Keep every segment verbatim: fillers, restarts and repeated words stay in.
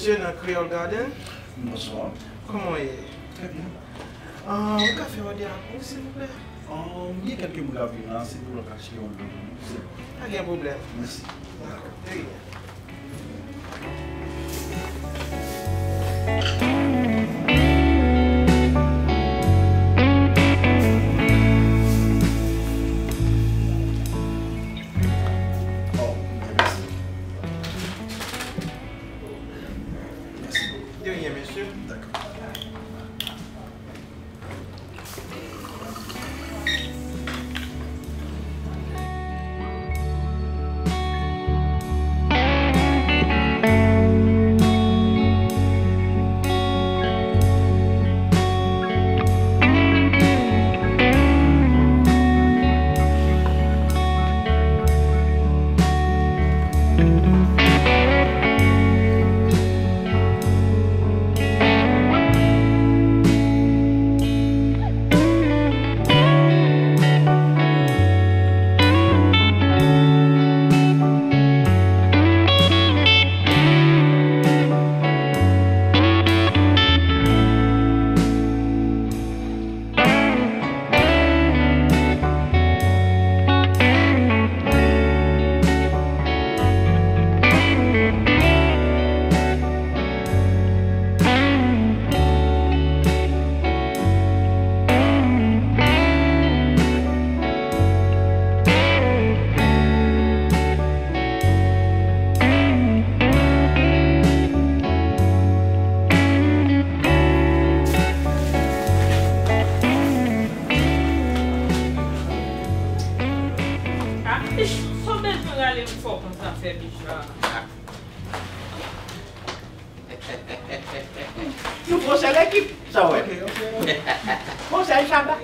Mesye nan Creole Garden. Bonswa. Kòman w ye? Trè byen. Ah, ou ka fè òdè a pou ou, silvouplè? Ah, m gen kèlke moun k ap vin la, se pou yo ka achte yon dlo pou nou. Se bon. Pa gen pwoblèm. Mèsi. Dakò. Trè byen. Oh, mèsi. Mèsi bokou. De rien, mesye. Dakò. Ah, ich, sa w bezwen rale m fò konsa fè, Bicha? Nou fè yon sèl ekip, sa w wè. Ok, ok, ok. Yon sèl chaba.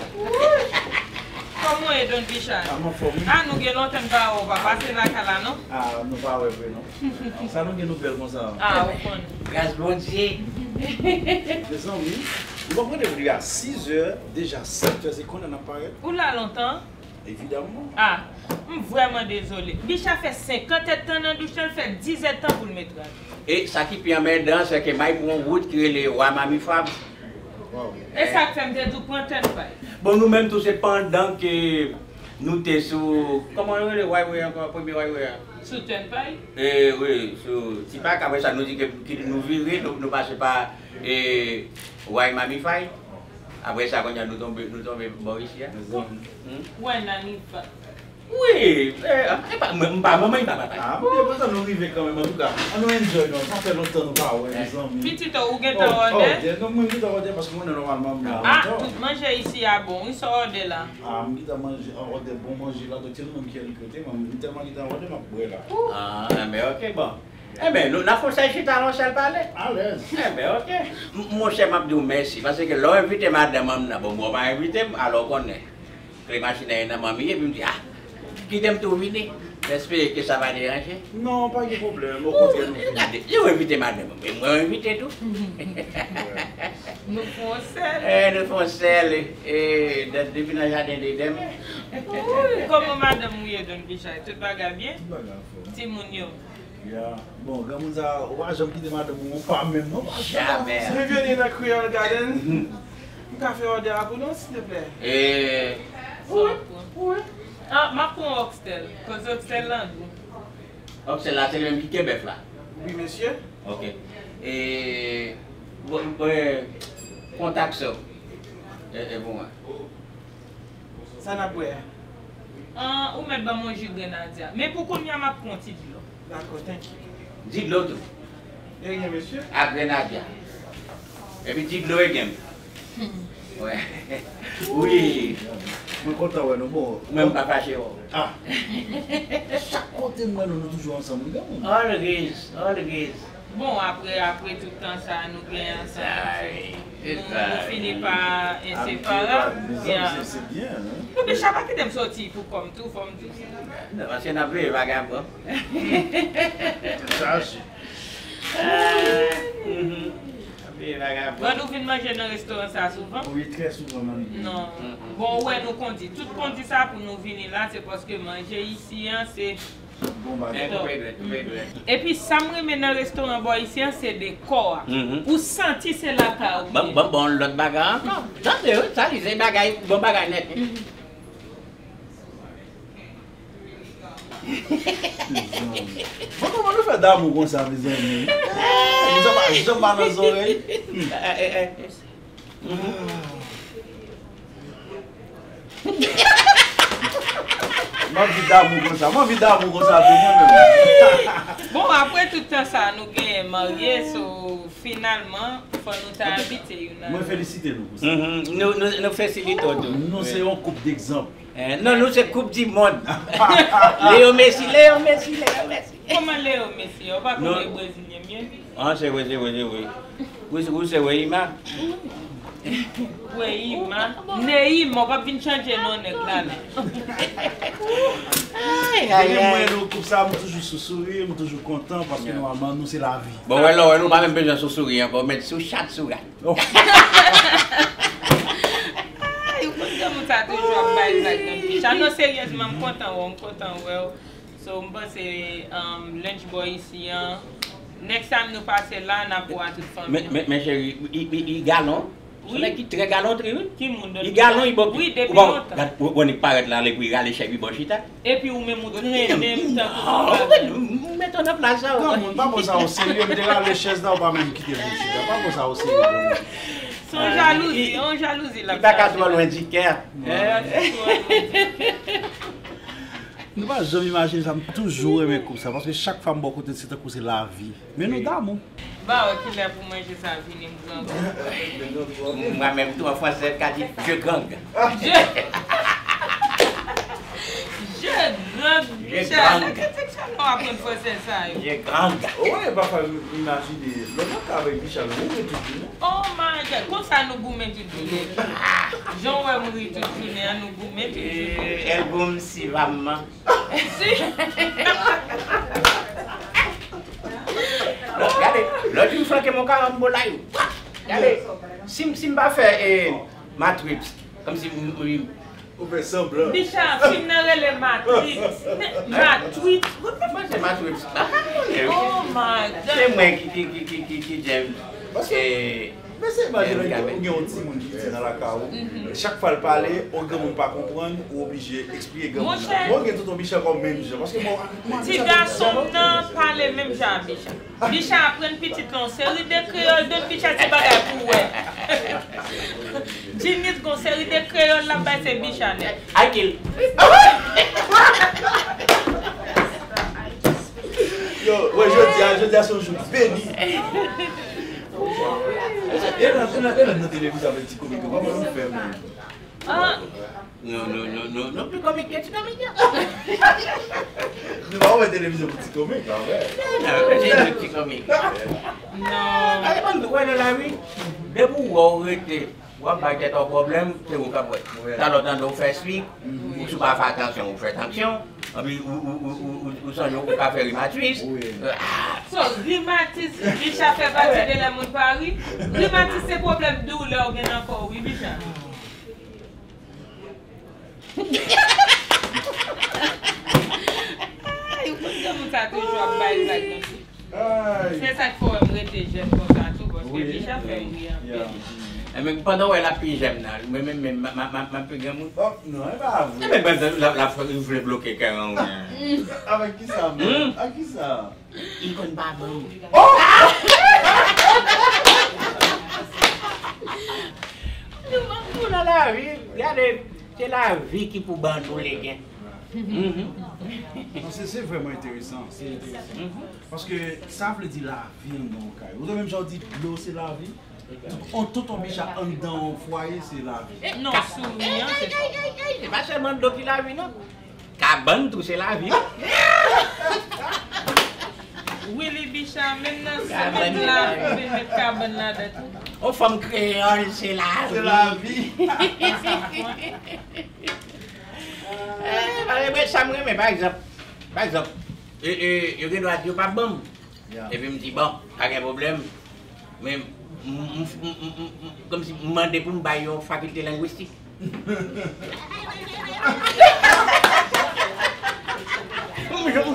Kòman w ye, Don Bicha? Ah, m anfòm, wi. Ah, nou gen lontan n pa wè w, pa pase lakay la, non? Ah, nou pa wè vre, non. Sa nou gen nou bèl konsa. Ah, ou konn. Gras Bondye. Mezanmi, nou pran randevou depi a sis è, deja sèt è, se kounye a n ap parèt. Ou la lontan? Evidamman. Ah, m vrèman dezole. Bicha fè senkant èdtan nan douch lan, l fè diz èdtan pou l met rad. E sa ki pi anmèdan, se ke m al pran yon wout ki rele Wa Mamifab. Wow. E sa k fè m te di w pran tènpay. Bon, nou menm tou, se pandan ke nou te sou, kòman yo rele highway ankò, premye highway a? Sou tènpay? E, wi, sou Tipak, apre sa, nou di ke, ke nou vire, nou, nou pase pa, e, Wa Mamifab. Apre sa, kounye a, nou tonbe, nou tonbe bò isi a. Hmm? Wè, Nanifa. Wi, e, e pa, mwen, m pa manman, m pa papa. Ah, bon, apre sa, nou rive kanmenm, antouka. An nou enjoy, non, sa fè lontan nou pa wè, mezanmi. Pitit, ou gentan òdè? Òdè, non, mwen gentan òdè, paske mwen, nòmalman, m nan. Ah, tout manje isi a bon, wi, sa w òdè la? Ah, m gentan manje, òdè bon manje la, donk, se nou menm ki al kote, mwen, m tèlman gentan òdè, m ap bwè la. Ah, men ok, bon. Enben, nou, n a fè yon sèl chita, yon sèl pale. Alèz. Enben, ok. M, monchè, m ap di w mèsi, paske lè w envite madanm an m nan, bon, mwen w pa envite m, alò w konnen. Kle machin nan nan men m, epi m di, ah, kite m tou vini. M espere ke sa pa deranje. Non, pa gen pwoblèm, okontrè, nou vini. Gade, yo envite madanm an, men mwen envite tou. Nou fè yon sèl. Eh, nou fè yon sèl, eh, de-, depi nan jaden de Edèn. Wi, kòman madanm ou ye, Don Bicha? Tout bagay byen? Tout bagay anfòm. Timoun yo? Ya. Bon, granmoun sa, ou pa janm kite madanm ou, ou pa menm, non? Jamè. Bienvenue nan Creole Garden. Mhm. M ka fè òdè a pou nou, silteplè? E, wi, wi. Ah, m ap pran oxtail, koz oxtail lan gou. Oxtail la, se li menm ki ke bèf la? Wi, mesye. Ok. E, bon, bon, kontak sa. E, e, pou mwen. Sa n ap bwè a? Ah, ou mèt ban mwen ji grenadya. Men pou kounye a, m ap pran ti dlo. Dakò, thank you. Di dlo tou. De rien, mesye. Ak grenadya. Epi di dlo e gen. Wè. Wi. Mwen kontan wè nou, bon. Mwen, m pa fache, wè. Ah. Chak kote m wè nou, nou toujou ansanm, wi, granmoun. Always, always. Bon, apre, apre tout tan sa a nou genyen ansanm, nou, nou fini pa enseparab. Mezanmi, se, se byen, hein? Bon, Bicha, pa kite m soti pou kò m tou, fò m di w sa. Non, paske n ap veye vagabon. Chaje. Ah, mhm. N ap veye vagabon. Gad, ou vin manje nan restoran sa a souvan? Wi, trè souvan, manmi. Non. Mm-mm. Bon, ou wè nou kondi. Tout kondi sa a pou nou vini la, se paske manje isi a, se Bon bagay. Koupe dwèt, koupe dwèt. Epi sa m renmen nan restoran bò isi an, se dekò a. Mhm. Ou santi se lakay ou. Ban m, ban m ba w yon lòt bagay ankò. Tande, wi, sa li se bagay, bon bagay nèt. Bon, kòman nou fè damou konsa, mezanmi? Mezanmi, mezanmi, nan zòrèy. M anvi damou konsa, m anvi damou konsa tou, mwen menm. Bon, apre tout tan sa, nou genyen marye, so, finalman, fò nou ta abitye youn a lòt. Mwen felisite nou pou sa. Mhm. Nou, nou, nou felisite w tou. Nou se yon koup degzanp. Eh, non, nou se koup di mond. Leo Messi, Leo Messi, Leo Messi. Kòman Leo Messi? Ou pa konnen brezilyen m ye? Ah, se vre, se vre, se vre. Ou, ou se Weima? Weima. Neima, ou p ap vin chanje non nèg la, non. Ay, ay, ay. Depi m wè nou koup sa, m toujou sou souri, m toujou kontan, paske nòmalman, nou se lavi. Bon, wè, lè w wè nou pa menm bezwen sou souri ankò, met sou chat, sou rat. Ay, ou konn granmoun sa toujou ap bay vag nan Bicha. Non, seryezman, m kontan wè w, m kontan wè w. So, m panse, um, lunch boy isi an, next time nou pase la, n ap wè tout fanmi an. Men, men, men cheri, i, i, i galon. Wi. Se nèg ki trè galon, wi. Ki moun? Li galon, li bon. Wi, depi lontan. Gad, ou, ou, ou parèt la, epi rale chèf, li bon chita. Epi ou menm ou trennen m tankou ti bebe. Ou met w nan plas sa. Granmoun, pa pran sa o serye, m te rale chèz la, ou pa menm kite m chita. Pa pran sa o serye, granmoun. Se yon jalouzi, yon jalouzi l ap chache. Li pa ka twò lwen di kè. Eh, li twò lwen di kè. Nou pa janm imajine sa, m toujou renmen koup sa, paske chak fwa m bò kote l, se tankou se lavi. Men nou damou. Ba wè kilè pou manje sa vini, m grangou. Mwen menm tou, an fransè, m ka di, je gang. Je, je gang, Michel. Je gang. Nan ki seksyon nou aprann fransè sa yo? Je gang. Wi, pafwa, m imajine, lè w ap avèk Michel, ou ri tout jounen. Oh my God, konsa nou goumen tout jounen. Jan w wè m ri tout jounen an, nou goumen tout jounen. Eh, el gum si vamos. Gade, lòt jou m flanke m yon karanbola yo. Gade, si m, si m pa fè, eh, matrips, kòmsi m, m, ou fè sanblan. Bicha, fim nan rele Matrix. Matrix. Mwen se Matrix. Oh my God. Se mwen ki, ki, ki, ki, ki, ki James. Paske, eh, men se imajine ou gen, ou gen yon timoun piti nan lakay ou. Chak fwa l pale, yon granmoun pa konprann, ou oblije eksplike granmoun nan. Monchè. Mwen gen tonton Bicha kòm menm jan. Paske mwen, mwen, ti gason m nan pale menm jan a Bicha. Bicha aprann pitit la yon seri de kreyòl, donk Bicha se bagay pou wè. Djinis gon seri de kreyòl l ap bay, se Bicha nèt. I kill. Yo, wè, jodi a, jodi a se yon jou beni. E nan, e nan, e nan, nan televizyon avèk ti komik yo, kòman nou fè menm? Ah. Nou, nou, nou, nou, nou pi komik ke ti komik yo. Nou pa wè televizyon pou ti komik, pa vre? Non, non, se ti komik. Non. Gade, ban nou wè nan lari. Depi w wè w rete, w ap bay tèt ou pwoblèm, se ou k ap wè. Wi. Talè w tande w fè swik, ou si w pa fè atansyon, ou fè tanksyon. Anpi ou, ou, ou, ou, ou, ou sonje ou ka fè rimatis. Wi. Ah. So, rimatis, Bicha fè pati de lè moun pa ri. Rimatis se pwoblèm doulè w gen nan kò w, wi, Bicha. Ay, ou konn granmoun sa toujou ap bay vag nan fi. Ay. Se sa k fè w wè m rete jèn konsa tou, paske Bicha fè m ri anpil. Ebyen, pandan w wè l ap pi jèn nan, mwen menm, menm, m, m, m, m ap pi granmoun. Oh, non, e pa vre. Ebyen, pandan l ap, l ap vle bloke kè an, wi. Avèk kisa, menm? Hmm? Ak kisa? Li konn pa ban m. Oh! Nou, nou nan lavi, gade, se lavi ki pou ban nou legen. Mhm. Non, se, se vrèman enteresan, se enteresan. Mhm. Paske sa vle di lavi anndan yon kay. Ou menm jan w di dlo se lavi, tout, on, tout on Bicha anndan yon fwaye se lavi. Non, souri an, se sa. Ey, ey, ey, ey, se pa sèlman dlo ki lavi, non. Kabann tou se lavi. Wi, li Bicha, menm nan, menm lavi, ou vin met kabann ladan tou. On fanm kreyòl, se lavi. Se lavi. Eh, pa gen sa m renmen, pa egzanp, pa egzanp, e, e, yo gen dwa di yo p ap ban m. Ya. Epi m di, bon, pa gen pwoblèm. Men m, m, m, m, m, m, kòmsi m mande pou m bay yon fakilte lengwistik. M, m,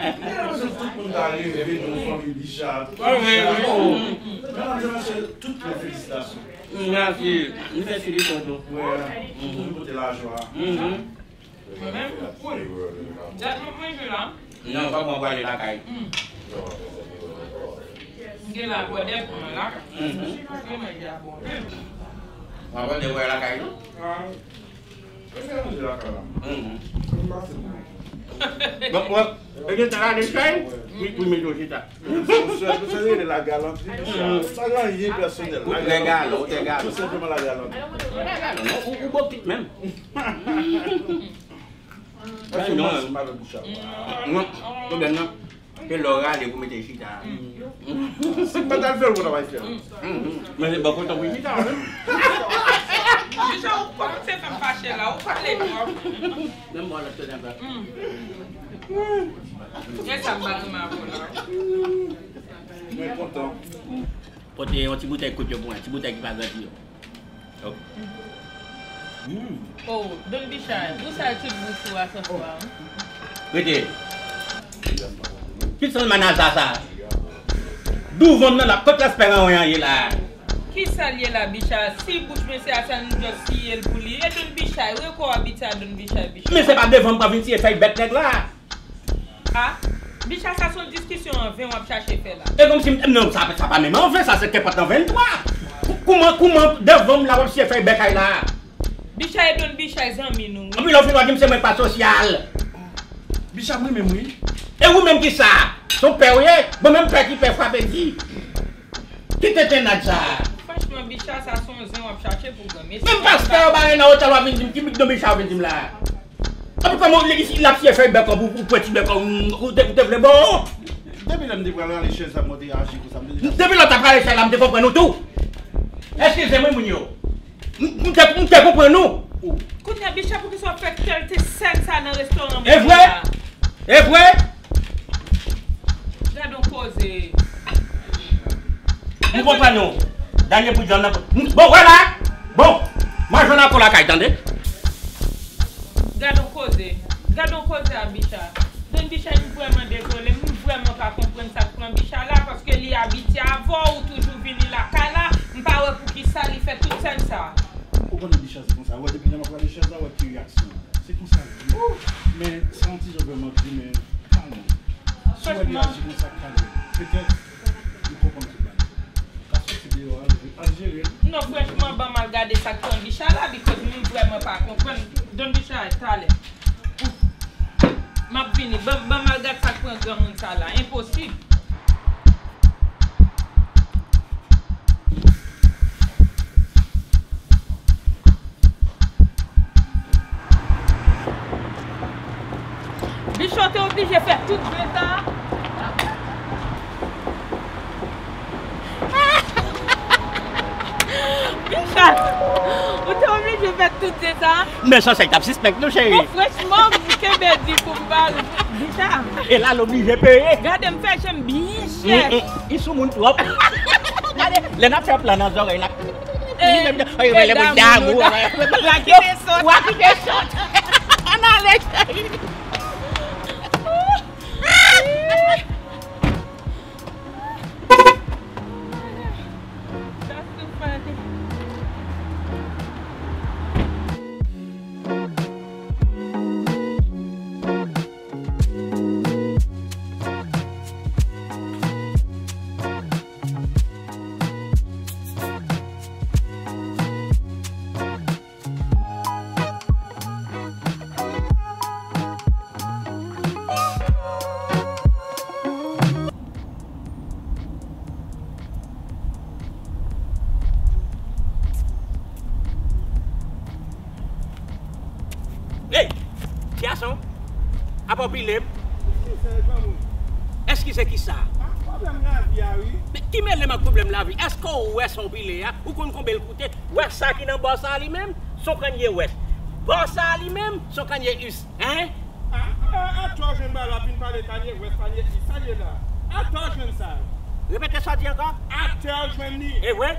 Mesye, tout moun ta reve nou fanmi Bicha. Wi, wi, wi. Medam e mesye, tout mwen felisitasyon. Mèsi. Nou fè sou li tonton. Wè, nou pote lajwa. Mhm. Mwen menm, tou koul. Dat mwen manje la. Non, pa mwen prale lakay. Mm. Gen la bòdè pou mwen la. Mhm. Paske manje a bon. Mwen bòdè pou lakay nou. Ah. Èske manje lakay la? Mhm. Bon, bon. E gen tan la de chay? Wi, wi, men yo chita. Sa rele la galanterie, Bicha. Sa gen anyen pèsonèl. Ou trè galan, ou trè galan. Tou senpleman la galanterie. Ou trè galan, non? Ou, ou bokit menm. Èske m pase mal, Bicha? Non, pwoblèm nan, se lè w rale pou mete chita. Si m pa t al fè l, ou pa t ap fè l. Men se bò kote w chita, wi. Bicha, ou kòmanse fè m fache la, ou pale twòp. Menm bò lòt kote ankò. Gen sa m pa renmen avè w la. Mwen kontan. Pote yon ti boutèy kout yo pou mwen, ti boutèy ki pa grandi yo. Oh. Mm. Oh, Don Bicha, ou sal tout bouch ou a sòs la, wi. Rete. Ki sann manaza sa? Douvan m nan la, kot lespè ranwen an ye la? Ki sa l ye la, Bicha? Si bouch mesye a sa, nou just siye l pou li. E Don Bicha, rekò abitye a Don Bicha, Bicha. Men se pa devan m pral vin siye fèy bèk nèg la. Ah, Bicha, sa se yon diskisyon an ven w ap chache fè la. E kòmsi m, non, sa, sa pa menm an ven, sa se kenpòt an venntwa. Kou-, kouman, kouman devan m la w ap siye fèy bèk ay la? Bicha e Don Bicha e zanmi nou, wi. Anpi lè w fin w a di m se mwen k pa sosyal. Bicha, mwen menm, wi. E ou menm ki sa? Se yon pè w ye? Bon, menm pè ki pè frape di. Ki tenten naj sa? Franchman, Bicha, sa se yon zen w ap chache pou granmesi. Menm pastè yo bare nan otèl w ap vin di m, ki bit Don Bicha w vin di m la? Anpi kòman li, li ap siye fèy bèk ou, ou pwenti bèk ou, ou te, ou te vle bon? Depi lè m te pral rale chèz la, mwen te aji konsa, m te deja. Depi lè w t ap rale chèz la, m te konprann ou tou. Eskize m wi, moun yo. M, m te, m te konprann ou. Kounye a, Bicha, poukisa w fè kèlte sèn sa nan restoran mwen la? E vre? E vre? Gad on koze. M konprann ou. Dènye bout vyann nan. Bon, wè la. Bon, manje nan kò lakay, tande. Gad on koze. Gad on koze a Bicha. Don Bicha, m vrèman dezole. M vrèman pa konprann sa k pran Bicha la, paske li abitye avè w, ou toujou vini lakay la. M pa wè poukisa li fè tout sèn sa. Ou konnen Bicha se konsa. Wè, depi lè m ap gade chèz la, wè ki reyaksyon. Se konsa l ye. Men, se yon ti jan vrèman gri, men kalme. Si w wè li aji konsa, kalme. Petèt, li konprann tout bagay. Ka soti deyò, al, al jere l. Non, franchman, ban m al gade sa k pran Bicha la, because m vrèman pa konprann. Don Bicha, talè. M ap vini. Ban, ban m al gad sa k pran granmoun sa la. Enposib. Bicha, ou te oblije fè tout zen sa a? Bicha, ou te oblije fè tout zen sa a? Men Sansèy t ap sispèk nou, cheri. Bon, franchman, m kenbe di pou m pa, Bicha. E la, l oblije peye. Gade m fè je m byen chèch. Mm, mm. Li sou moun twòp. Gade, lè n ap fè plan nan zòrèy la. Eh, li menm, eh, rele moun damou. Wa kite sòt. Wa kite sòt. Ann ale, cheri. Hey! Ti gason, apa w pile m? Eskize, granmoun. Eskize kisa? Ah, pwoblèm lavi a, wi. Men ki mele m ak pwoblèm lavi? Èske w wè sa w pile a? Ou konn konbyen l koute? Wè sa ki nan bò sa li menm? Se yon Kanye West. Bò sa li menm, se yon Kanye East. Hein? A, a, atò jwenn bagay la, vin pale Kanye West, Kanye East, sa l ye la? Atò jwenn sa? Repete sa w di ankò. Atò jwenn li. E vre?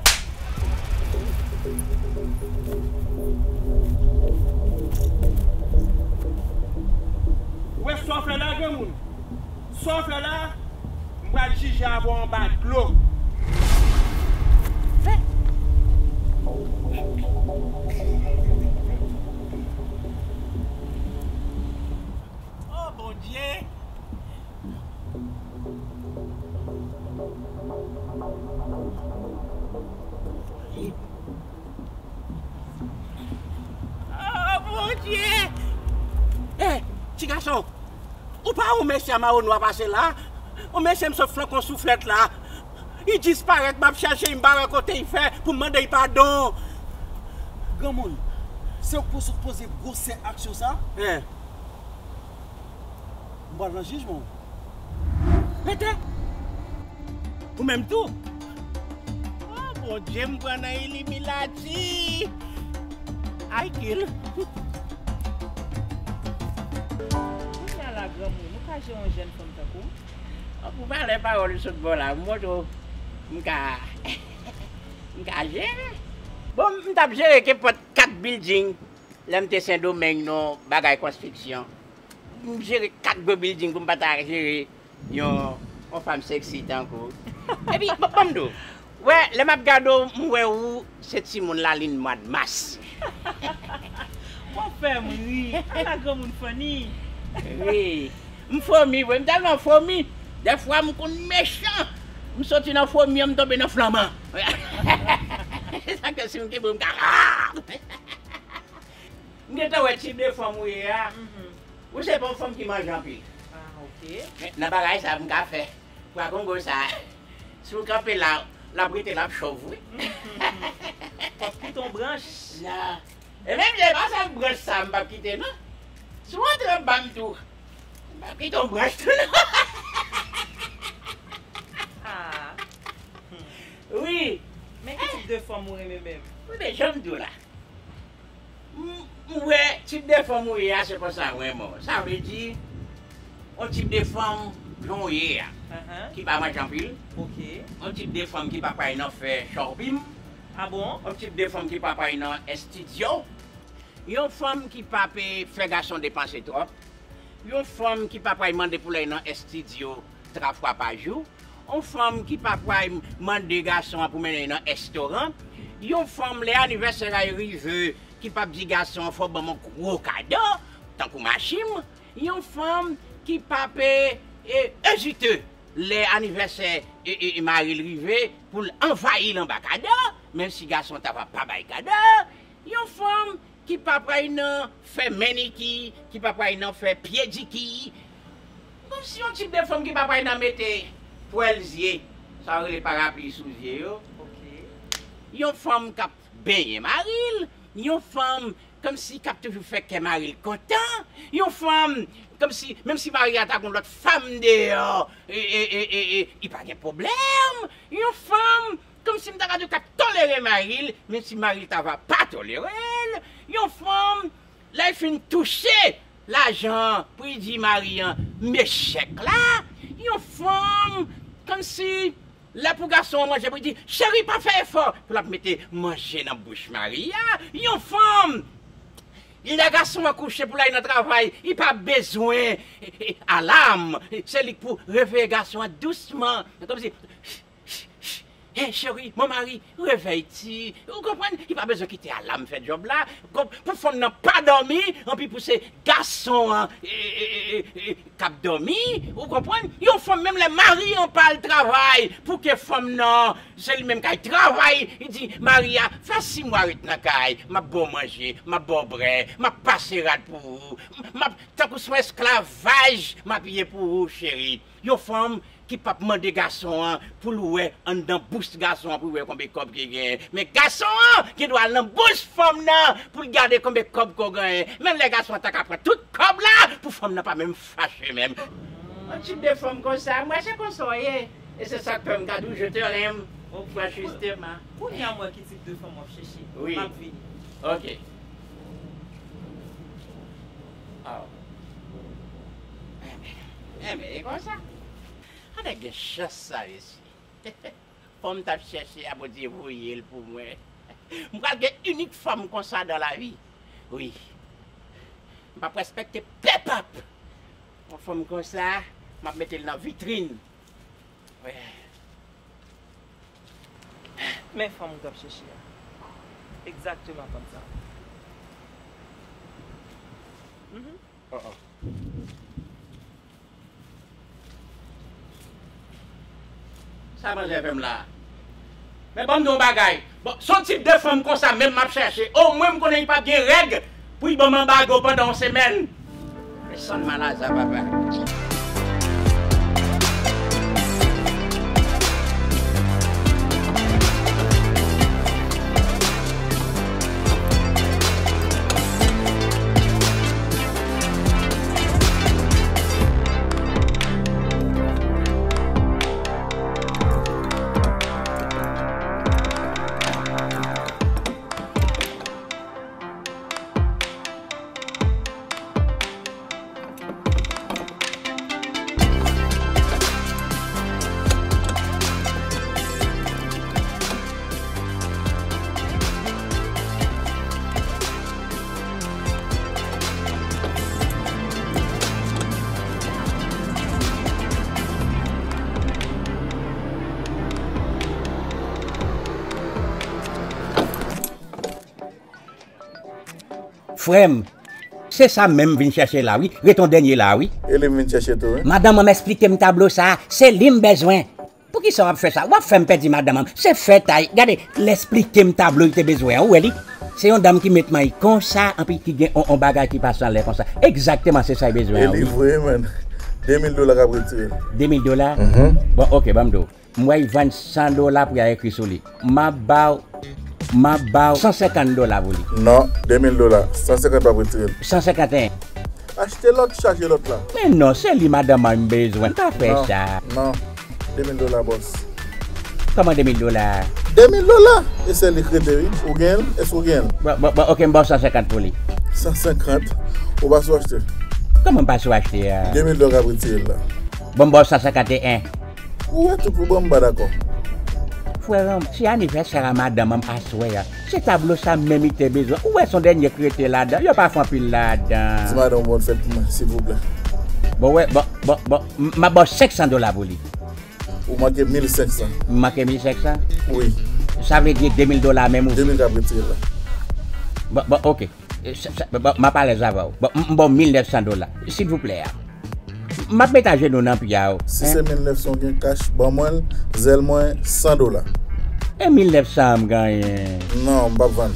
Wè sa w fè la, granmoun? Sa w fè la? M pral jije avè w anba dlo. Oh, Bondye! Son, ou pa wè yon mesye a mawo nwa pase la? Yon mesye m sot flanke yon souflèt la. Li disparèt, m ap chèche, m pa wè kote li fè pou m mande l padon. Granmoun, se ou k pou sot poze gwosè aksyon sa? Hein. M pral nan jijman w. Rete! Ou menm tou? Oh, Bondye, m pran nan Illuminati! I kill. Kounye a la, granmoun, ou ka jere yon jèn fanm tankou m? Oh, pou valè pawòl ou sot ba w la, m montre w, m ka, m ka jere. Bon, m t ap jere kenpòt kat building lè m te Sendomeng nan bagay konstriksyon. M jere kat gwo building pou m pa ta jere yon, yon fanm sexy tankou w. Epi, ban, ban m di w, wè, lè m ap gade w, m wè ou se timoun lalin mwa mas. W ap fè m ri. Ala granmoun funny. Wi. M fomi, vre, m tèlman fomi. Dèfwa, m konn mechan. M soti nan fomi an, m tonbe nan flanman. Se sa k fè si m kenbe w, m ka. M gentan wè tip de fanm ou ye a. Mhm. Ou se pa yon fanm ki manje anpil. Ah, ok. Men nan bagay sa a, m ka fè. Pwa kongo sa a, si w kanpe la, l ap rete, l ap chòv, wi. Mhm. Fòk kite yon branch. Nan. E menm jan, e pa sèl branch sa a m p ap kite, non. Si w antre anba m tou, m p ap kite yon branch tou, non. Ah. Wi. Men ki tip de fanm ou renmen menm? Wi, men jan m di w la. M, m wè tip de fanm ou ye a, se konsa m renmen w. Sa vle di, yon tip de fanm jan w ye a, ahan, ki pa manje anpil. Ok. Yon tip de fanm ki pa pral nan fè shopping. Ah bon? Yon tip de fanm ki pa pral nan estidyo. Yon fanm ki pa pe fè gason depanse twòp. Yon fanm ki pa pral mande pou l al nan estidyo twa fwa pa jou. Yon fanm ki pa pral mande gason an pou mennen l nan restoran. Yon fanm, lè anivèsè a rive, ki p ap di gason an fò w ban m yon gwo kado, tankou machin. Yon fanm ki p ap, e, e, ezite lè anivèsè, e, e, e mari l rive pou l anvayi l anba kado, menm si gason an ta va pa bay kado. Yon fanm ki pa pral nan fè meniki, ki pa pral nan fè pyediki. Kòmsi yon tip de fanm ki pa pral nan mete pwèl zye, sa yo rele parapli sou zye yo. Ok. Yon fanm k ap benyen mari l, yon fanm kòmsi k ap toujou fè kè mari l kontan, yon fanm kòmsi, menm si mari a ta gon lòt fanm deyò, e, e, e, e, e, li pa gen pwoblèm, yon fanm kòmsi m ta ka di w k ap tolere mari l, menm si mari l ta va pa tolere l. Yon fanm, lè l fin touche lajan an, pou l di mari an, "M echèk la." Yon fanm, kòmsi, lè pou gason an manje, pou l di, "Cheri, pa fè efò." Pou l ap mete manje nan bouch mari a. Yon fanm, lè gason an kouche pou l al nan travay, li pa bezwen, e, e, alam. Se li k pou reveye gason an dousman. Kòmsi, "Hey, cheri, mon mari, réveille-tu." Ou konprann? Li pa bezwen kite alam fè djòb la. Pou fanm nan pa dòmi, anpi pou se gason an, e, e, e, e, e, k ap dòmi. Ou konprann? Yon fanm, menm lè mari an pa al travay, pou ke fanm nan, se li menm k al travay, li di mari a, "Fè sis mwa ret nan kay, m ap ba w manje, m ap ba w brè, m ap pase rad pou ou, m ap, tankou se yon esklavaj, m ap ye pou ou, cheri." Yon fanm ki p ap mande gason an pou l wè anndan bous gason an, pou l wè konbe kòb ki genyen. Men gason an gen dwa al nan bous fanm nan pou l gade konbe kòb ke w genyen. Menm lè gason an ta ka pran tout kòb la, pou fanm nan pa menm fache menm. Yon tip de fanm konsa, m wè se konsa w ye. E se sa k fè m ka toujou te renmen w, franchman. Kounye a m wè ki tip de fanm w ap chèche. Wi. M ap vini. Ok. Aw. Enben, enben, e konsa. Ann gen chans sa, mesye. Fanm m t ap chèche a, Bondye voye l pou mwen. M pral gen inik fanm konsa dans la vie. Wi. M p ap respekte pèp ap. Yon fanm konsa, m ap mete l nan vitrin. Wi. Men fanm ou t ap chèche a. Egzakteman fanm sa. Mhm. Oh, oh. Sa manzè fè m la? Men ban m di w yon bagay. Bon, se yon tip de fanm konsa menm m ap chèche. Omwen m konnen li p ap gen règ pou li ban m anbago pandan yon semèn. Sonn malaza, papa. Frè m, se sa menm m vin chèche la wi. Ret on dènye la wi. E li m vin chèche tou wi. Madanm an m esplike m tablo sa, se li m bezwen. Poukisa w ap fè sa? W ap fè m pèdi madanm an. Se fèt ay. Gade, l esplike m tablo l te bezwen an. Ou wè li? Se yon dam ki met may konsa, anpi ki gen on, on bagay ki pase anlè konsa. Egzakteman, se sa l bezwen an wi. E li vre, man. De mil dola k ap retire. De mil dola? Mhm. Bon, oke, ban m di w. M wè y vann san dola pou y al ekri sou li. M ap ba w, m ap ba w san senkant dola pou li. Non, de mil dola. San senkant p ap retire l. San senkant e en. Achte lòt, chaje lòt la. Men non, se li madanm mwen m bezwen. M pa fè sa. Non, non. De mil dola, bòs. Kòman de mil dola? De mil dola! E se li k rete, wi. Ou gen l? Èske ou gen l? Bon, bon, bon, oke, m ba w san senkant pou li. San senkant? Ou pa sou achte? Kòman m pa sou achte a? De mil dola k ap retire l la. Bon, m ba w san senkant e en. Ou wè tout pou bon, m pa dakò. Frè m, se anivèsè a madanm an aswè a. Se tablo sa menm li te bezwen. Ou wè se yon dènye k rete ladan. Yo pa fè anpil ladan. Di madanm ou bòn fèt pou mwen, silvouplè. Bon, wè, bon, bon, bon, m, m ap ba w senk san dola pou li. Ou manke mil senk san. M manke mil senk san? Wi. Sa vle di de mil dola menm ou? De mil k ap retire la. Bon, bon, oke. E, sa, sa, bon, bon, m ap alèz avè w. Bon, m, m ba w mil nèf san dola. Silvouplè a. M ap met ajenou nan pye a w. Si se mil nèf san w gen kach, ban mwen l, zèl mwen, san dola. E mil nèf san an m genyen. Non, m p ap vann.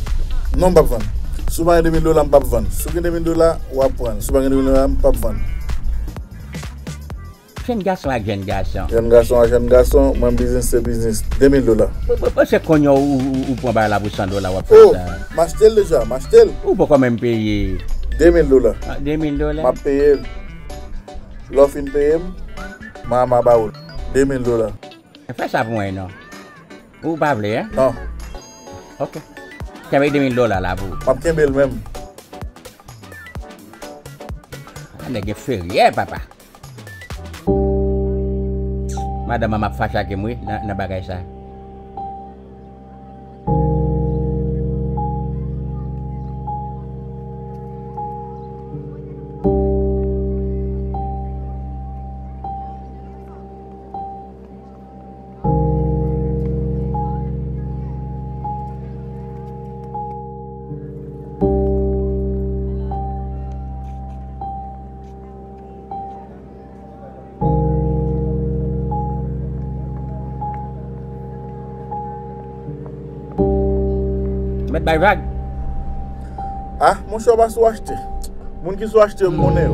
Non, m p ap vann. Si w pa gen de mil dola, m p ap vann. Si w gen de mil dola, w ap pran l. Si w pa gen de mil dola, m p ap vann. Jèn gason ak jèn gason. Jèn gason ak jèn gason, mwen biznis se biznis. De mil dola. Bon, bon, bon, se kounye a ou, ou, ou pran bagay la pou san dola, w ap fè sa. Oh, m achte l deja, m achte l. Ou poko menm peye. De mil dola. Ah, de mil dola? M ap peye l. Lè w fin peye m, m a, m a ba ou l. De mil dola. Fè sa pou mwen non. Ou pa vle, en? Non. Oke. Kenbe de mil dola la pou ou. M ap kenbe l menm. Ah, nèg yo feryè, papa. Madanm an ap fache ak m wi nan, nan bagay sa. Mèt bay vag. Ah, monchè, w pa sou achte. Moun ki sou achte yo, m konnen yo.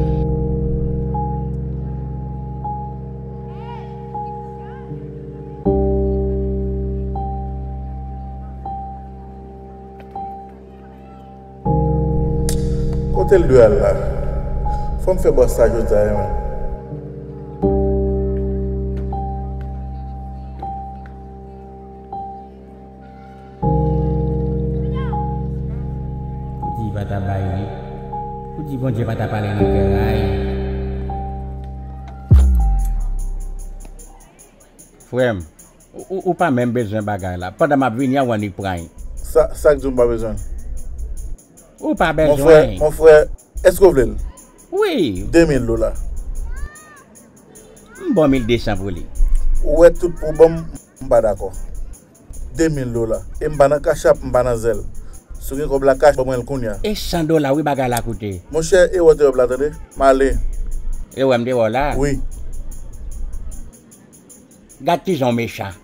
Kote l dwe al la? Fò m fè bòs sa jodi a, wi, men. Ou di pa ta bay li. Ou di Bondye pa ta pale nan kè l, ay. Frè m, ou, ou, ou pa menm bezwen bagay la. Pandan m ap vini an, w annik pran l. Sa, sa k di w m pa bezwen l? Ou pa bezwen l. Mon frè, mon frè, èske w vle l? Wi. De mil dola. M ba w mil de san pou li. Ou wè tout pou ban m, m pa dakò. De mil dola. E m pa nan Cash App, m pa nan Zelle. Si w gen kòb la kach, ban mwen l kounye a. E san dola wi bagay la koute. Monchè, e wè w te wè m la, tande? M ale. E wè m te wè w la? Wi. Gad kijan w mechan.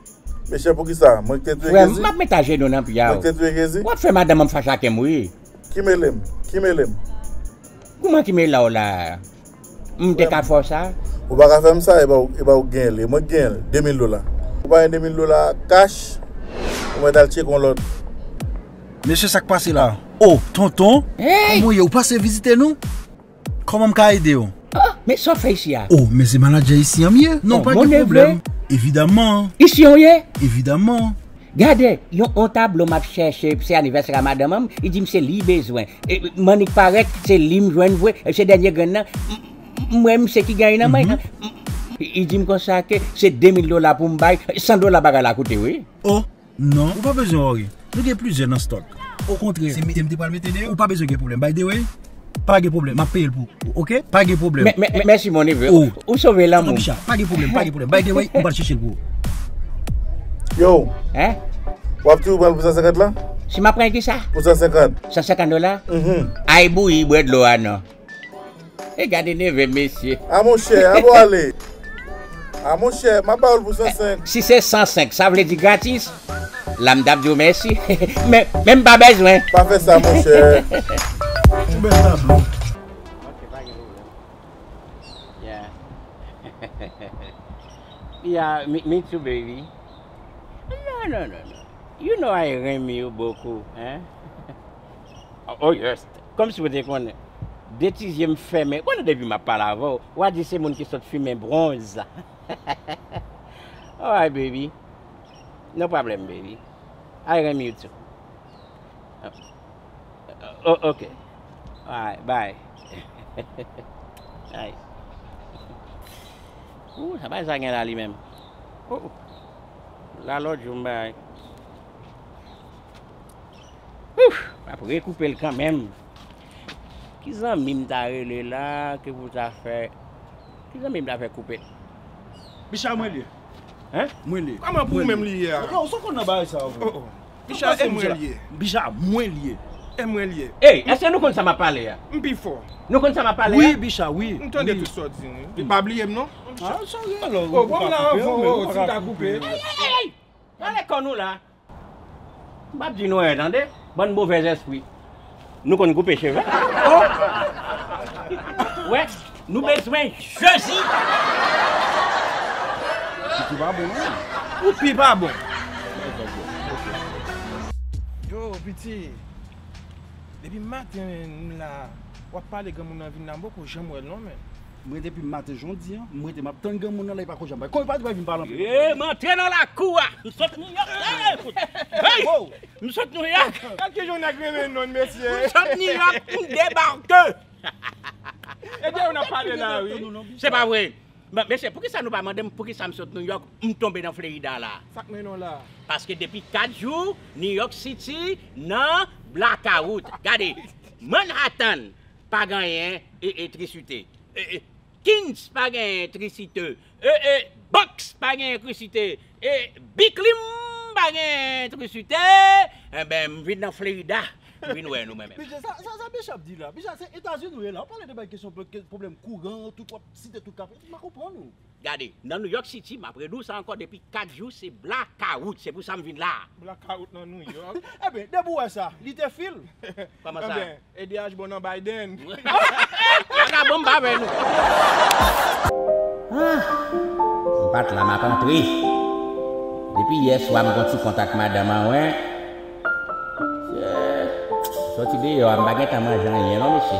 Mechan poukisa? Mwen ki te touye Jezi? Frè m, m ap met ajenou nan pye a w. Mwen ki te touye Jezi? W ap fè madanm an fache ak m, wi. Ki mele m? Ki mele m? Kouman ki mele w la? M te ka fè w sa? Ou pa ka fè m sa, e pa w, e pa w k genyen l, e mwen k genyen l, de mil dola. Ou pa gen de mil dola kach, ou mèt al tcheke yon lòt. Mesye, sa k pase la? O, tonton, kòman w ye? Ou pase vizite nou? Kòman m ka ede w? Oh, men sa w fè isi a? O, men se manadjè isi an m ye. Non, pa gen pwoblèm. Evidamman. Isi an w ye? Evidamman. Gade, yon, yon tablo m ap chèche, se anivèsè a madanm an m, li di m se li bezwen. E, Manik parèt, se li m jwenn vre, e se dènye grenn nan. M, m, m wè misye ki genyen nan men. M, m, li di m konsa ke se de mil dola pou m bay, san dola bagay la koute, wi. O, non, ou pa bezwen wòri. Nou gen plizyè nan stòk. Okontrè, se mete m te pral mete deyò. Ou pa bezwen gen pwoblèm. Bay de wey. Pa gen pwoblèm, m ap peye l pou ou, oke? Pa gen pwoblèm. Mè, mè, mè, mèsi, mon neveu. Ou, ou sove lanmou m. Bicha, pa gen pwoblèm, pa gen pwoblèm. Bay de wey, m pral chèche l pou ou. Yo. Hein? W ap toujou pran l pou san senkant la? Si m ap pran ki sa? Pou san senkant. San senkant dola? Mhm. Ay bouyi, bwè dlo a non. E gade neveu m, mesye. A monchè, a bon ale. A monchè, m ap ba w l pou san senk. Si se san senk, sa vle di gratis? La m t ap di w mèsi. Men, men m pa bezwen. Pa fè sa, monchè. Ou bèl tablo. Ok, pa gen pwoblèm. Yeah. Yeah, me, me too, baby. Non, non, non, non. You know I renmen w bokou, hein? Oh, yes. Kòmsi w te konnen. De ti zye m fèmen. Konnen depi m ap pale avè w, w a di se moun ki sot fimen bwonz. Alright, baby. No problem, baby. I renmen you too. Oh, ok. Alright, bye. Ay. Ooh, sa pa sa gen la li menm. Oh. La lòt jou m bay. Ouf, m ap rekoupe l kanmenm. Ki zanmi m ta rele la, ki pou ta fè, ki zanmi m ta fè koupe l? Bicha, mwen li ye. Hein? Mwen li ye. Kòman pou ou menm li ye a? Yo, sa w konn nan bagay sa yo, vre? Oh, oh. Bicha, e mwen li ye. Bicha, mwen li ye. E mwen li ye. Ey, èske nou konn sa m ap pale a? M pi fò. Nou konn sa m ap pale a? Wi, Bicha, wi. M tande tout sa w di, wi. Li pa bliye m, non. Ah, sorry, alò. Oh, bon, la, oh, oh, ti ta koupe. Ey, ey, ey, ey! Pale kò nou la. M p ap di nou anyen, tande? Bann movèzèspri. Nou konn koupe cheve. Oh! Wè, nou bezwen Jezi. Ou pi pa bon, non? Ou pi pa bon. Yo, piti. Depi maten, m la, w ap pale granmoun nan vin la, m poko janm wè l, non, men. Mwen depi maten jan w di an, mwen te m ap tann granmoun nan la, li pako janm bay. Kòman li pa t bay vin pale anpil? Ye, m antre nan lakou a. M sot New York. Hey, fout. Hey! M sot New York. Gad kijan nèg renmen nonn, mesye. M sot New York, m debake. E de yo n ap pale la, wi. Se pa vre. Bon, mesye, poukisa nou pa mande m poukisa m sot New York, m tonbe nan Florida la? Sa k mennen w la? Paske depi kat jou, New York City nan blackout. Gade, Manhattan pa genyen e, elektrisite. E, e, Queens pa genyen elektrisite. E, e, Bronx pa genyen elektrisite. E, Brooklyn pa genyen elektrisite. Enben, m vin nan Florida. M vin wè nou, mwen menm. Mesye, sa, sa, sa Bicha ap di la? Bicha, se Etazini ou ye la. Ou pale de bay kesyon pwoblèm kouran, tout w ap site tout kafe. M pa konprann ou. Gade, nan New York City, m ap redi w sa ankò, depi kat jou, se blakawout. Se pou sa m vin la. Blakawout nan New York? Eben, depi w wè sa, li te fil. Kòman sa? Eben, E D H bon nan Biden. Vagabon, m pa vle nou. Ah, m pa t la, m ap antre. Depi yè swa, m gon ti kont ak madanm an, wen. Sòti deyò a, m pa gentan manje anyen, non, mesye.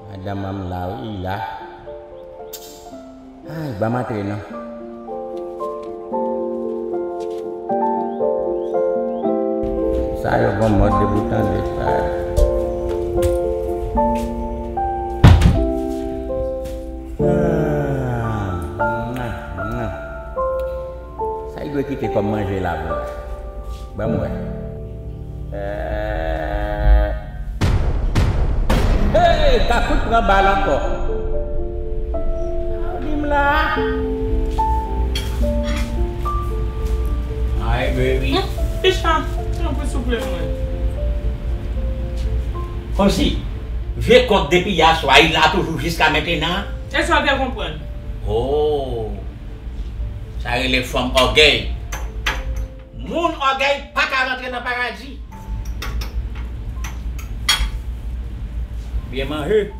Madanm an m la, wi, li la. Ay, ban m antre non. Sa yo gon mòd de pou tande sa yo. Ah, mwa, mwa. Sa y dwe kite kòm manje la pou mwen. Ban m wè. Eh. Hey, Kakout pran bal ankò. Sa w di m la? Ay, baby. Bicha, tanpri souple mwen. Kòmsi, vye kont depi yè swa, li la toujou jiska mentenan? E sa w te konprann? Oh. Sa rele fanm ògèy. Moun ògèy pa ka rantre nan paradi. Byen manje.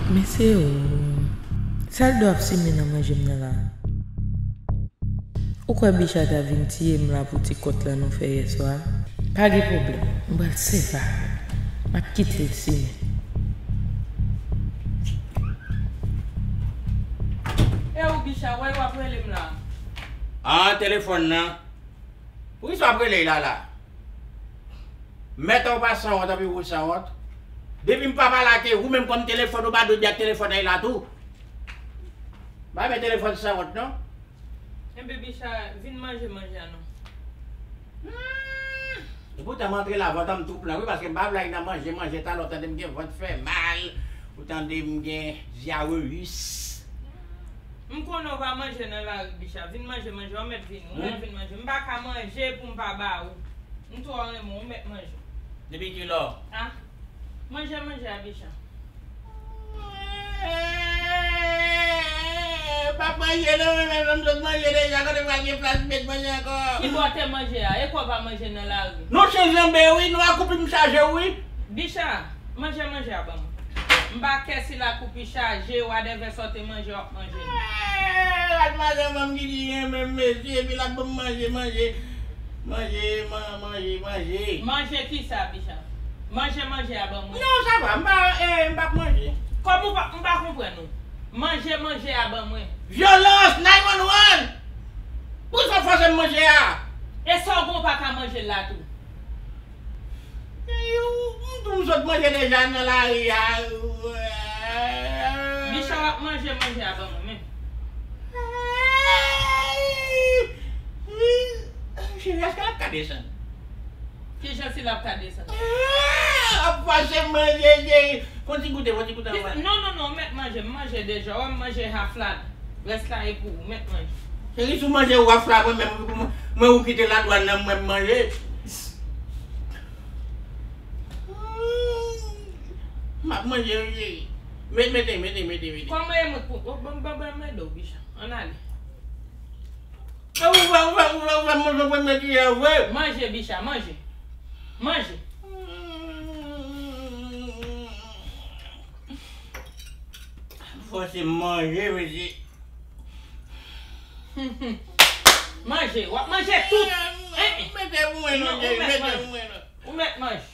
Mesye o, sa l dwe ap simen nan manje m nan la? Ou kwè Bicha ta vin tiye m la pou ti kont lan nou fè yèswa? Pa gen pwoblèm, m pral sèvi avè l. M ap kite l simen. E ou Bicha, wè w ap rele m la? Ah, telefòn nan. Poukisa w ap rele l la la? Mèt ou pa sanwont, anpi ou sanwont. Depi m pa pale ak ou, ou menm kòm telefòn, ou pa dwe di ak telefòn nan la tou. Pa men telefòn sanwont non. Enben Bicha, vin manje manje a non. Hmm. Epoutan m antre la, vant an m tou plen wi, paske m pa vle al nan manje, manje talè ou tande m gen vant fè mal, ou tande m gen dyareyis. M konnen w pa manje nan lari Bicha, vin manje manje, ou mèt vini, ou mèt vin manje. M pa ka manje pou m pa ba ou. M twò renmen w, ou mèt manje. Depi kilè? Ah, manje manje a Bicha. Pap manje non, men menm lè m sot manje deja, kote m pral gen plas met manje ankò? Kibò w te manje a? E kò w pa manje nan lari? Nou se janbe wi, nou akoupi m chaje wi. Bicha, manje manje a ban mwen. M pa kè si l akoupi chaje, wadèvè sa w te manje w ap manje. Gad madanm an ki di renmen m mesye, epi l ap ban m manje, manje. Manje, man, manje, manje. Manje kisa, Bicha? Manje manje a ban mwen. Non, sa va, m pa, eh, m p ap manje. Kòman w pa, m pa konprann ou. Manje manje a ban mwen. Vyolans, nine one one! Poukisa w fòse m manje a? E sa w gen w pa ka manje l la tou? Eh, ou, m tou m sot manje deja nan lari a. Bicha w ap manje manje a ban mwen menm. Cheri, èske l ap ka desann? Kijan si l ap ka desann? Ah, ap fòse manje, cheri. Fon ti goute, fon ti goute anvan. Non, non, non, ou mèt manje, m manje deja. Wè m manje half la. Rès la e pou ou, mèt manje. Cheri, si w manje half la, mwen menm, mwen ou kite ladwàn nan, mwen m manje. M ap manje, cheri. Mete, mete, mete, mete, mete. Kòman e mwen pou, ban, ban, ban m ede w, Bicha. Ann ale. Ou fè, ou fè, ou fè, ou fè manje premye kiyè vre. Manje, Bicha, manje. Manje. Fòse manje, mesye. Manje, w ap manje tout. Mete pou mwen non, mete pou mwen non. Ou mèt manje.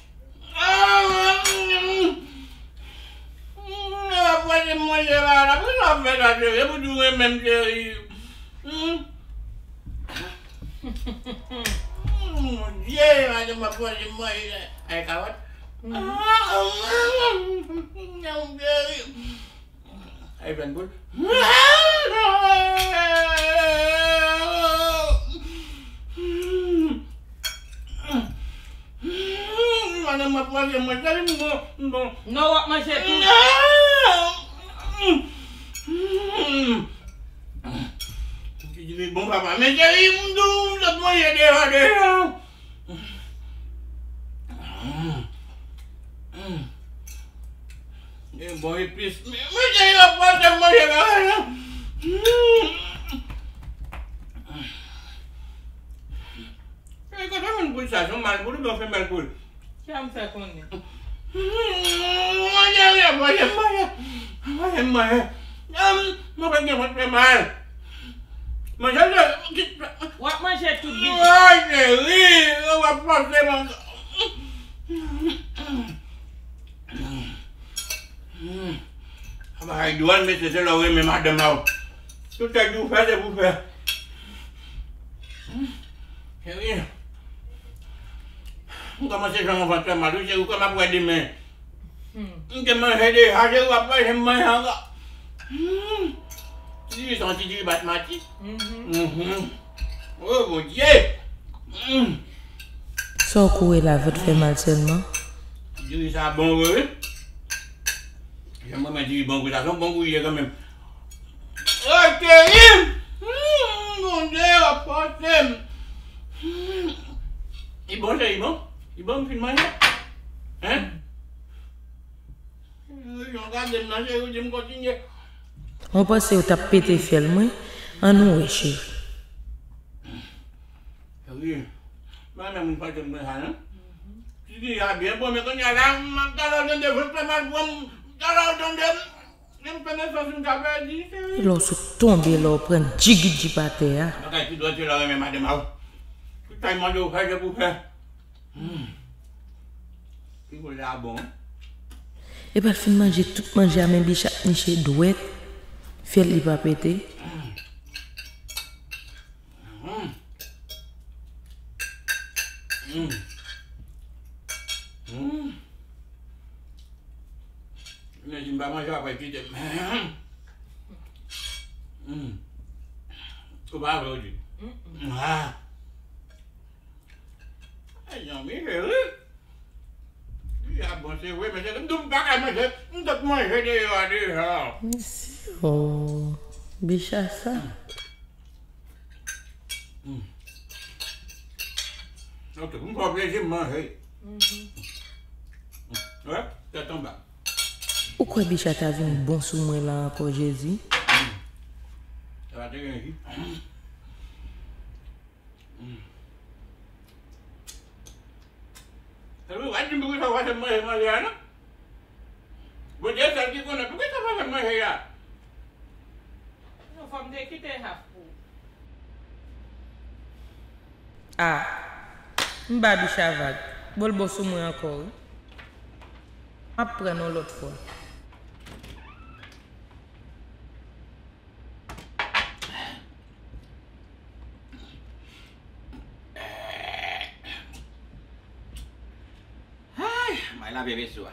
Mwen ap manje manje la la. Poukisa w ap fè sa, cheri? Epi w di w renmen m, cheri. Mon Dye, madanm ap manje manje la. Ay, kawòt. Cheri. Ay, grenn poul. Madanm, m ap manje manje, m bon, m bon. Non, w ap manje tou. Ti di li bon papa, men cheri, m di w, m sot manje deja, deja. Mm. Mm. E bon epis. Men, men, cheri, w ap fòse m manje bagay la. Mm. Cheri, kote w jwenn poul sa? Se yon mal poul oubyen yon femèl poul? Sa m fè konnen? Mm, manje, manje, manje, manje, manje. Mwen pa gen vant fè mal. Manje, manje. W ap manje tout, Bicha. Ay, cheri, w ap fòse manje. Bagay dwòl, mesye, se lè w renmen madanm la, w tout sa di w fè, se pou w fè. Cheri, m kòmanse jwenn yon vant fè mal, wi, cheri, ou kwè m ap wè demen? M te manje deja, se w ap fè m manje ankò. Hmm. Ti diri sa, yon ti diri basmati. Mhm. Oh, Bondye! Hmm. Sa w kouri la, vant fè mal sèlman. Ti diri sa bon vre, wi. Jan m renmen diri bon vre, sa se yon bon bouyi kanmenm. Oke, hmm, Bondye, w ap pote m. Hmm. Li bon, cheri, li bon? Li bon, m fin manje? Hein? Yon gade m nan, cheri, ou di m kontinye. Mwen panse w t ap pete fyèl mwen. Ann nou wè, cheri. Wi. Mwen menm, mwen pa janm pran sa, non. Ti fi a byen bon, men kounye a la, m ap talè w tande, fout fè mal pou m, talè w tande m. Menm konesans m ka pèdi, cheri. Lè w sot tonbe, lè w pran djigidjip atè a. Bagay pi dwòl se lè w renmen madanm a w. Tout sa l mande w fè, se pou fè. Hmm. Ti poulè a bon. Epa l fin manje tout manje a, men Bicha ap niche dwèt, fyèl li pa pete. Hmm. Hmm. Hmm. Nèg di m pa manje apre kite m. Hmm. Ou pa vle w di. Mm-mm. Ah. Ay, zanmi, se vre. Li a bon, se vre, men se ke m tou m pa ka manje, m t ap manje deyò a deja. Mesye, oh, Bicha sa. Hmm. Ok, pou m fè w plezi, m manje. Mhm. Wè, tèt anba. Ou kwè Bicha ta vin bon sou mwen la ankò, Jezi? Hmm. Sa va te gen ji. Hmm. Epi, w ap di m poukisa w fè m manje manje a, non? Bondye sèl ki konnen poukisa w fè m manje a. Non, fò m te kite haf pou ou. Ah, m ba Bicha vag. Bon l bon sou mwen ankò, wi. M ap pran yon lòt fwa. Ay, mwen lave veso a.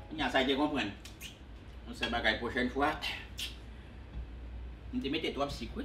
Kounye a sa te konprann. Yon sèl bagay, pwochèn fwa, m te mete twòp sik, wi.